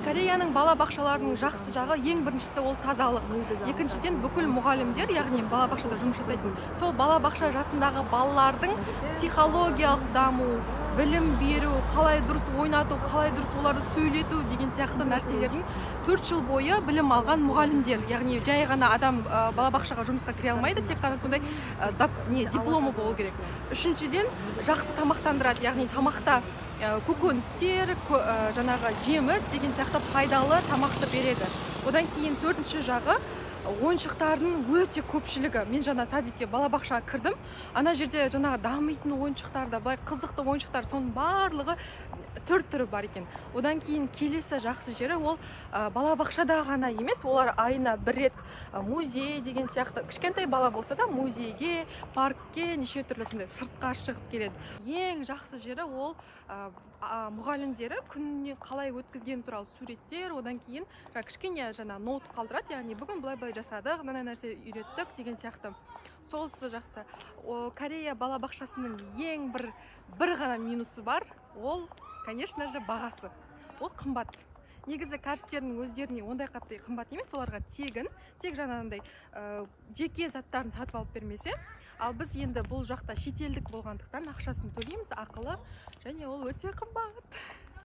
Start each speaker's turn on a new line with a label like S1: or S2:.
S1: Кореяның балабақшаларының жақсы жағы, ең біріншісі, ол тазалық. Екіншіден, бүкіл мұғалімдер, яғни балабақшада жұмыс жасайтын, сол балабақша жасындағы балалардың психологиялық даму, білім беру, қалай дұрыс ойнату, қалай дұрыс оларды сөйлету деген сияқты нәрселердің 4 жыл бойы білім алған мұғалімдер. Яғни жай ғана адам балабақшаға жұмысқа кіре алмайды, тек қана сондай не дипломы болу керек. Үшіншіден, жақсы тамақтандырады, яғни тамақта көкөністер, жаңағы жеміс деген сияқты пайдалы тамақты береді. Одан кейін төртінші жағы, ойыншықтардың өте көпшілігі. Мен жаңа садикке, балабақшаға кірдім, ана жерде жаңағы дамитын ойыншықтар да, былай қызықты ойыншықтар, соның барлығы түр түрі бар екен. Одан кейін келесі жақсы жері, ол балабақшада ғана емес, олар айына бір рет музей деген сияқты, кішкентай бала болса да, музейге, паркке, неше түрлі сондай сыртқа шығып келеді. Ең жақсы жері, ол мұғалімдері күніне қалай өткізгені туралы суреттер, одан кейін жаңа кішкене жаңа ноут қалдырады, яғни бүгін былай былай жасадық, мынандай нәрсе үйреттік деген сияқты. Солысы жақсы. Корея балабақшасының ең бір ғана минусы бар, ол, конечно же, бағасы. Ол қымбат. Негізі кәрістердің өздеріне ондай қатты қымбат емес, оларға тегін, тек жаңағындай жеке заттарын сатып алып бермесе. Ал біз енді бұл жақта шетелдік болғандықтан, ақшасын төлейміз, ақылы, және ол өте қымбат.